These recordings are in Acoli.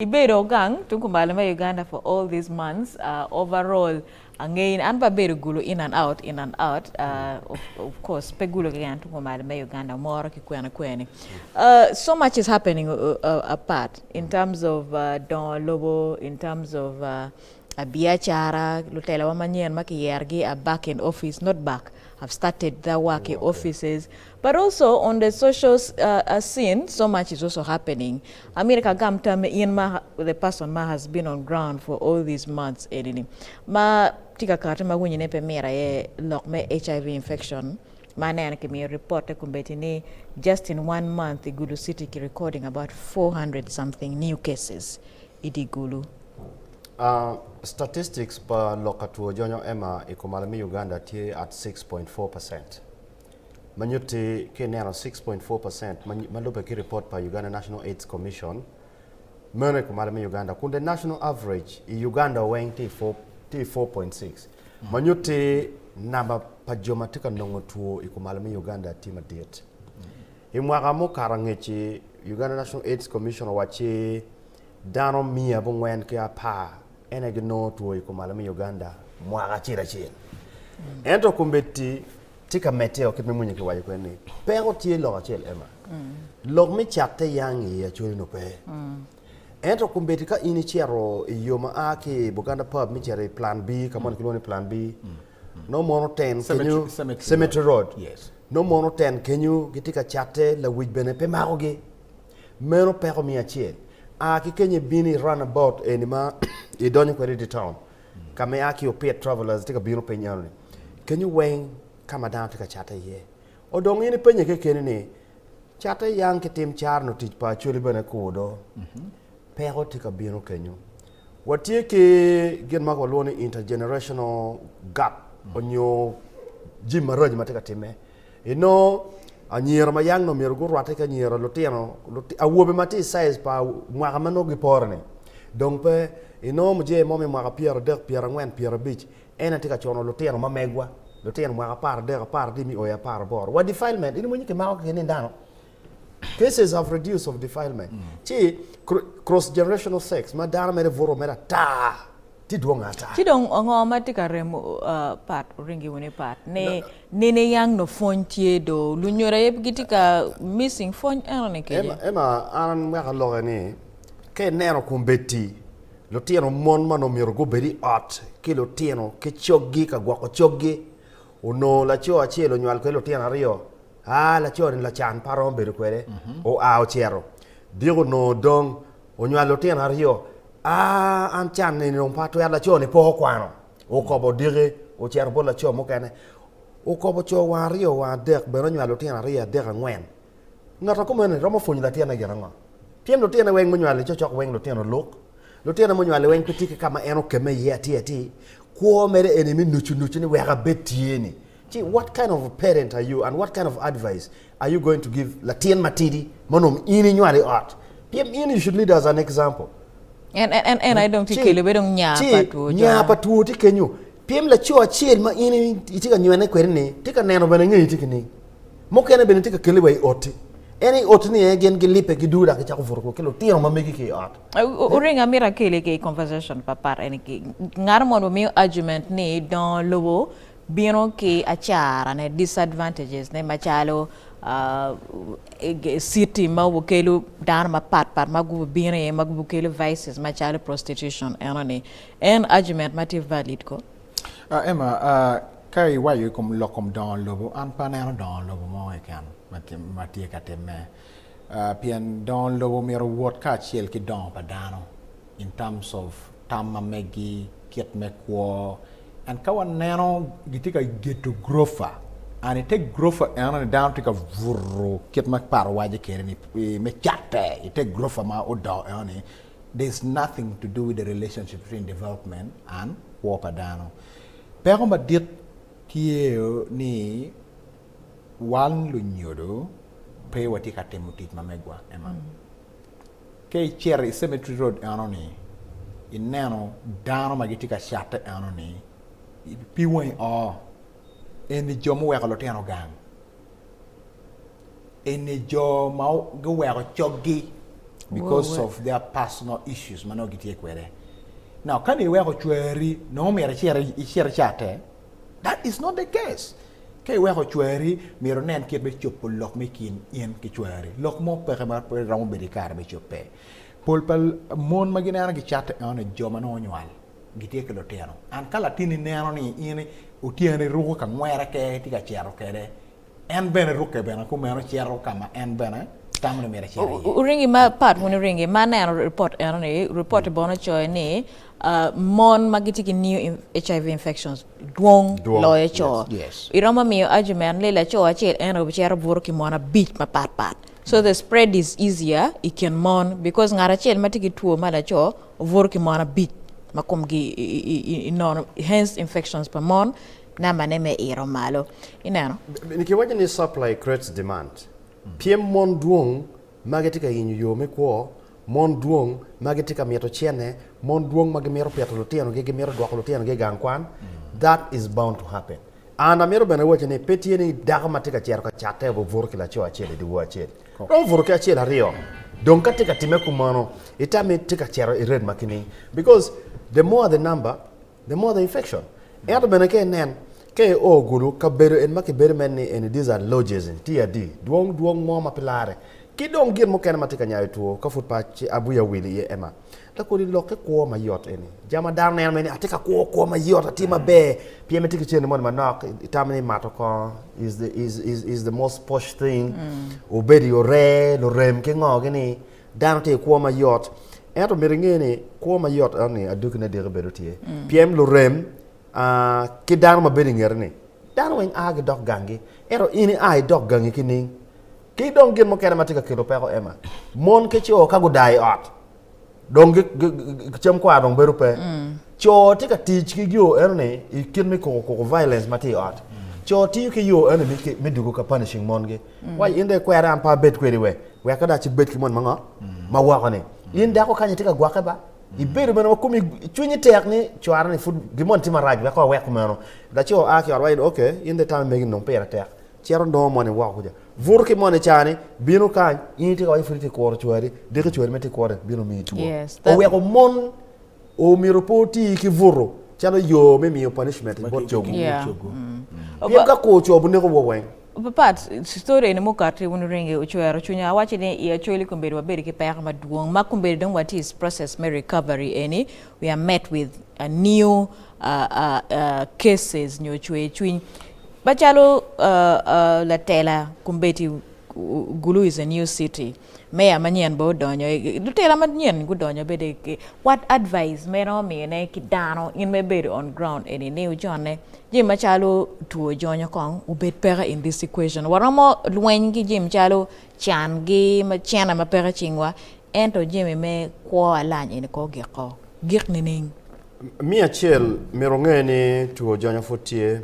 Ibedo gang tung kumalo me Uganda for all these months overall angeyi ni an pe abedo gulu in and out in and out of course pe gulu keken tung kumalo me Uganda moro ki kwene kwene so much is happening apart in terms of dongo lobo in terms of biacara lutela wa manyen ma kiyerogi are back in office not back have started their work i offices But also on the social scene so much is also happening. Amito ka agam tammi in ma the person ma has been on ground for all these months eni ni ma tye ka kati ma winyo ne pe mito aye lok me HIV infection ma aneno kimiyo report te kombeddi ni just in one month i Gulu city ki recording about 400 something new cases i dye Gulu. Statistics pa lok ka two jonyo Emma i kumalo me Uganda tye at 6.4%. Ma nyutti ki ineno 6.4 percent ma lubbe ki ripot pa Uganda National Aids Commission meno i kumalo me Uganda kun the national average i Uganda weng tye i 4.6 ma nyutti namba pa jo ma tye ka nongo two i kumalo me Uganda tye madit. I mwaka mukato angec-ci Uganda National Aids Commission owacci dano miya abongwen ki apar en aye ginongo two i kumalo me Uganda mwaka acel acel. Ento kombeddi tye ka medde kit ma Mwinyo kiwaco kwede ni peko tye lok acel Emma. Lok me catte yang i Acholi nongo pe. Ento kombeddi ka in icito i yo ma a ki i Buganda pub me cito i Plan B ka moni kilwongo ni Plan B nongo mono ten kenyo Cemetery Road nongo mono ten kenyo gitye ka catte lawic bene pe makogi. Meno peko me acel. A ki kenyo ibino i round about eni ma idonyo kwede i dye town ka ma ia ki Opiet Travelers tye ka bino piny enoni. Kenyo weng ka ma dano tye ka catte iye. Odong in ipenye kekeni ni, catte yang ki tim caro tic pa Acholi bene kur do? Peko tye ka bino kenyo. Watye ki gin ma walwongo ni intergenerational gap onyo jami maraco ma tye ka timme. Inongo anyira ma yang nongo myero gurwatte ki anyira lutino awobe ma tye i size pa mwaka ma nongo gipore ni dong pe inongo mujee mo me mwaka pyeradek, pyerangwen, pyerabic en aye tye ka cuno lutino ma megwa lutino mwaka aparadek, aparadek me o i aparaboro wa defilement in iwinyo kimako ki ni dano cases have reduced of defilement ci cross generational sex ma dano mere buto mere ata tye dwong ata. Ci dong ngo ma tye ka remo pat oringi wunu i pat ni nene yang no pwony tye do lunyodo aye gitye ka missing pwony eno ni kece. Emma an wek aloke ni ka ineno kombeddi lutino mon ma onongo myero gubed i ot ki lutino ki coggi ka gwoko coggi onongo laco acel onywal kwede lutino aryo aa laco ni lacan pe aromo bedo kwede oa ocito diko onongo dong onywalo lutino aryo aa an can ni dong pe atwero laco ni pe okwano okobo diki ocito bot laco mukene okobo co wang aryo wang adek bene onywalo lutino aryo adek angwen ngat ma kumeno-ni romo pwonyo latinne gin ango? Pien lutine weng munywalo-ni cokcok weng lutino luk lutine munywalo weng pe tye ki ka ma en okemme iye atir atir kwo mere eni me nucu nucu ni wek abed tye ni Ci what kind of a parent are you and what kind of advice are you going to give latin matidi ma onongo in inywalo i ot? Pien in you should lead as an example. En en en aye dong tye kelo bedo nya pa two Ci nya pa two tye kenyo. Pien laco acel ma in itye ka nywene kwede ni tye ka neno bene ngeyi tye ki ning. Mukene bene tye ka kele wa i oti. En i oti ni aye gin gilipe gidugo dok gicako buto ki lutino ma megi ki i ot. Oringo amito akeli ki i conversation papat eni ki ngat mo omiyo argument ni dongo lobo bino ki acarane, disadvantages, ne macalo city ma okelo dano mapat pat ma gubino iye ma gukelo vices macalo prostitution eno ni en argument ma tye valid ko? Emma, ka iwaco i kom lok kom dongo lobo, an pe aneno dongo lobo mo keken ma tye ka timme pien dongo lobo myero owot kacel ki dongo pa dano in terms of tam ma megi, kit me kwo, and ka waneno gitye ka gedo gurofa and ite gurofa eno ni dano tye ka buto kit ma paro waco kwede ni me cate ite gurofa ma odongo eno ni there is nothing to do with the relationship between development and kwo pa dano. Peko madit tye ni wan lunyodo pe watye ka timo tic ma megwa Emma. Ka icito i cemetery road eno ni ineno dano ma gitye ka catte eno ni pi wangi oo eni jo muweko lutino gang eni jo ma guweko coggi. because of their personal issues ma nongo gitye kwede. Now ka ni iweko cwari nongo myero icit icate? That is not the case. Ka iweko cwari myero inen kit me cobo lok me kin in ki cwari. Lok mo peke ma pe romo bedo ki kare me cobbe. Pol pa mon ma gineno gicate enoni jo ma nongo onywal gitye ki lutino. And ka latinni neno ni in otyeno iruko ka ngwere ke itye ka cito kwede En bene rukke bene kumeno cito ka ma en bene tamo ni myero ecit iye. Oringi ma pat wun oringi ma aneno report eno ni report mm. bono coyo ni uh, mon ma gitye ki new HIV infections dwong loyo co. Yes. Iromo miyo argument ni laco acel en obicito buto ki mon abic mapat pat. So the spread is easier i kin mon because ngat acel ma tye ki two ma laco obuto ki mon abic ma komgi nono hence infections pa mon Nambane me ito malo. Ineno? Kiwaco ni supply creates demand. Pyem mon dwong ma gitye ka yenyo yo me kwo, mon dwong ma gitye ka mito cene, mon dwong ma gimito pito lutinogi, gimito dwoko lutinogi i gang kwan, that is bound to happen. And amito bene awaci ni pe tye ni dako ma tye ka cito ka catte obuto ki laco acel i dyewor acel. Romo buto ki acel aryo. Dong ka tye ka timme kumeno, itami tye ka cito i rate ma kini? Because the more the number, The more the infection. Ento bene ka inen, ka i o gulu, kabedo eni ma kibedo mere ni eni these are lodges eni tye adi, dwong dwong mo ma pe lare. Ki dong gin mukene ma tye ka nyayo two ka pud pe abuya wil iye ema, lakodi lok ki kwo mayot eni. Jami ma dano neno mere ni atye ka kwo kwo mayot, atye maber, pien itye ki cente moni manok, itamo ni mato kongo is the, is, is, is the most posh thing, obedo i oree, lurem ki ngo gini, Dano tye i kwo mayot, ento myero inge ni kwo mayot eno-ni adwogine diki bedo tye. Pien lurem ki dano ma bedo i ngeti-ni, dano weng a gidok ganggi, ento in ia idok gangi ki ning? Ki dong gin mukene ma tye ka kelo peko ema, mon ki co ka gudaa i ot, dong cem kwar dong bedo pe. Co tye ka tic ki yo eno-ni i kit me koko koko violence ma tye i ot. Co tiyo ki yo eno-ni me dwogo ka punishing mongi. Waci in dong ikwere an pe abed kwedi we. Wek ka dong acibed ki moni ma ngo? Ma woko ni. In dako kany itye ka gwokke ba? Ibedo bene wa komi cwinyi tek ni cwara ni pud gin moni tye marac wek awek kumeno. Laco oa ki ot waci ni ok in dong itamo megi ni dong pire tek. Cito nongo moni woko kuca. Buto ki moni ca-ni bino kany in itye ka waci pud itye ka kuro cwari diki cwari ma itye ka kure bino miyi two. Oweko mon Omyero pe oti ki buto calo yo me miyo punishment bot cogo. Pien ka kor ocobo neko wa weng. Papat, story eni mukati wun ringi ocwero cwinya. Awaco ni i Acholi kombeddi wabedo ki peko madwong ma kombeddi dong watye i process me recovery eni we are met with a new cases nyo cwer cwiny macalo latela kombeddi Gulu is a new city. Meya manyen bene odonyo, lutela manyen gudonyo bene what advice ma iromo miyone ki dano in ma ibedo on ground eni ni ojonne jami macalo two jonyo kong obed peke in this equation waromo lweny ki jami calo can gi cene ma peke icingwa ento jami me kwo alany eni kong ogiko gik nining? Me acel myero onge ni two jonyo pud tye,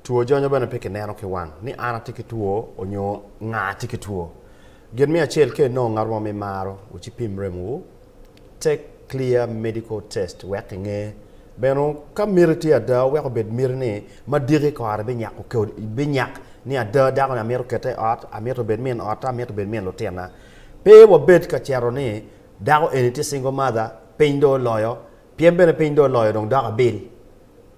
two jonyo bene pe kineno ki wang ni an atye ki two onyo nga tye ki two. Gin me acel ka inongo ngat mo ma imaro, wucipim remowu, take clear medical test wek inge. Bene ka miti tye ada, wek obed miti ni ma diki kore binyak ni ada dako ni amito kete i ot, amito obed min otta, amito obed min lutinna. Pe wabed ka cito ni dako eni tye single mother, piny dong oloyo, pien bene piny dong oloyo dong doko abil.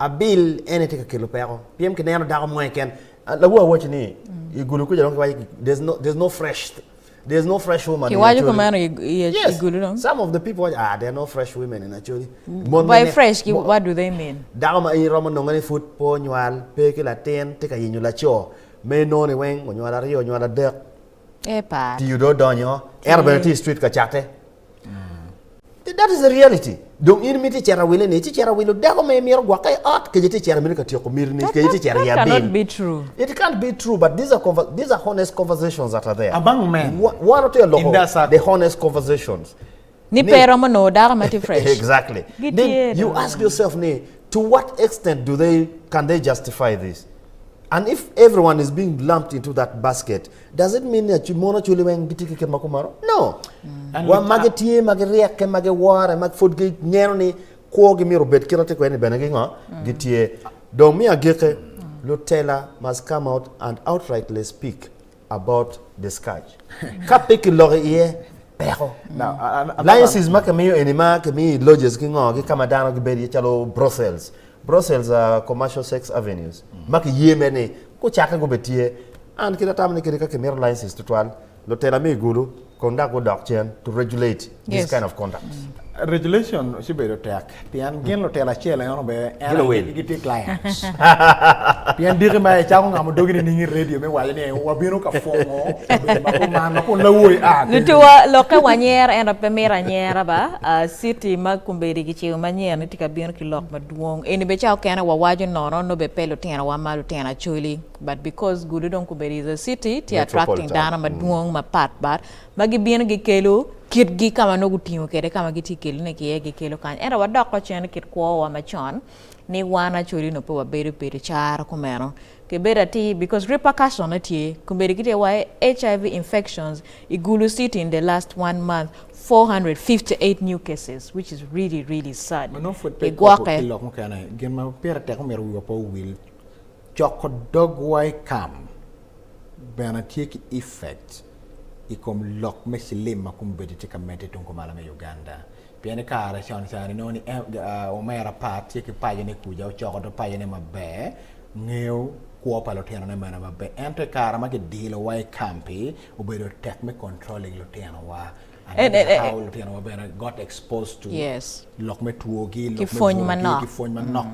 Abil en aye tye ka kelo peko pien kineno dako mo keken lawor awaco ni i gulu kuca dong kiwaco there's no there's no fresh there's no fresh woman in Kiwaco Acholi. kumeno i i Yes, gulu dong. some of the people waco ah there are no fresh women in Acholi. Mon By mene- fresh ki mo- what do they mean? Dako ma in iromo nongo ni pud pe onywal, pe ki latin, tye ka yenyo laco, ma inongo ni weng onywalo aryo, onywalo adek, Eh par. tiyo dong odonyo, ento bene tye i street ka cate. That is the reality. Dong in imito icito awile ni, ci cito awilo dako ma imito gwokke i ot, kece tye cito amito ka tyeko miti ni, kece tye cito i That abil. cannot be true. It can't be true, but these are, conver these are honest conversations that are there. Among men. Wan watye ka loko In that circle. the honest conversations. Ni pe romo nongo dako ma tye fresh. Exactly. Gitye Then you dong. ask yourself ni, to what extent do they, can they justify this? And if everyone is being lumped into that basket, does it mean ni mon acholi weng gitye ki kit ma kumeno? No. Wa ma gitye ma giryekke, ma giwore, ma pud gineno ni kwogi myero obed kit ma tye kwede ni bene gingo? Gitye. Dong me agikki, lutela must come out and outrightly speak about the scourge. Ka pe kiloko iye, peko. Licenses ma kimiyo eni ma kimiyo i lodges ki ngo ki ka ma dano gibedo iye calo brothels, brothels are commercial sex avenues ma kiye mere ni gucakke gubed tye. An kit atamo ni kadi ka kimito licenses tutwal, lutela me i Gulu kong dok gudok cen to regulate this kind of conduct. Regulation ci bedo tek pien gin lutela acel eno bene en aye gitye clients pien diki ma icako ngamo dogi nining i radio me waco ni wabino ka pwongo kabedo ma kuman ma kun lawoi a kenyo. Lutuwa lokke wanyera ento pe mito anyera ba city ma kombeddi kicibo manyen ni tye ka bino ki lok madwong eni bene ca okene wawaco nono nongo bene pe lutinowa ma lutino acholi but because Gulu dong kombeddi is a city tye attracting dano madwong mapat pat ma gibino gikelo kitgi ka ma nongo gutingo kwede ka ma gitye ka kelone ki iye gikelo kany. Ento wadoko cen i kit kwowa macon ni wan actually onongo pe wabedo bedo caro kumeno. Kibedo atir because repercussion ne tye. Kombeddi gitye wa HIV infections i Gulu city in the last one month 458 new cases which is really really sad. Ma nongo pud pe ikobo ki lok mukene, gin ma pire tek omyero wiwa pe owil, coko dogwa i kam bene tye ki effect i kom lok me cilim ma kombeddi tye ka medde tung kumalo me Uganda. Pien i kare con ca inongo ni omera Pat tye ki pacone kuca ocoko dog pacone maber, ngeyo kwo pa lutinone mene maber. Ento i kare ma kidilowa i kampi, obedo tek me controlling lutinowa. And that is how lutinowa bene got exposed to lok me twogi, lok me butogi ki pwony manok.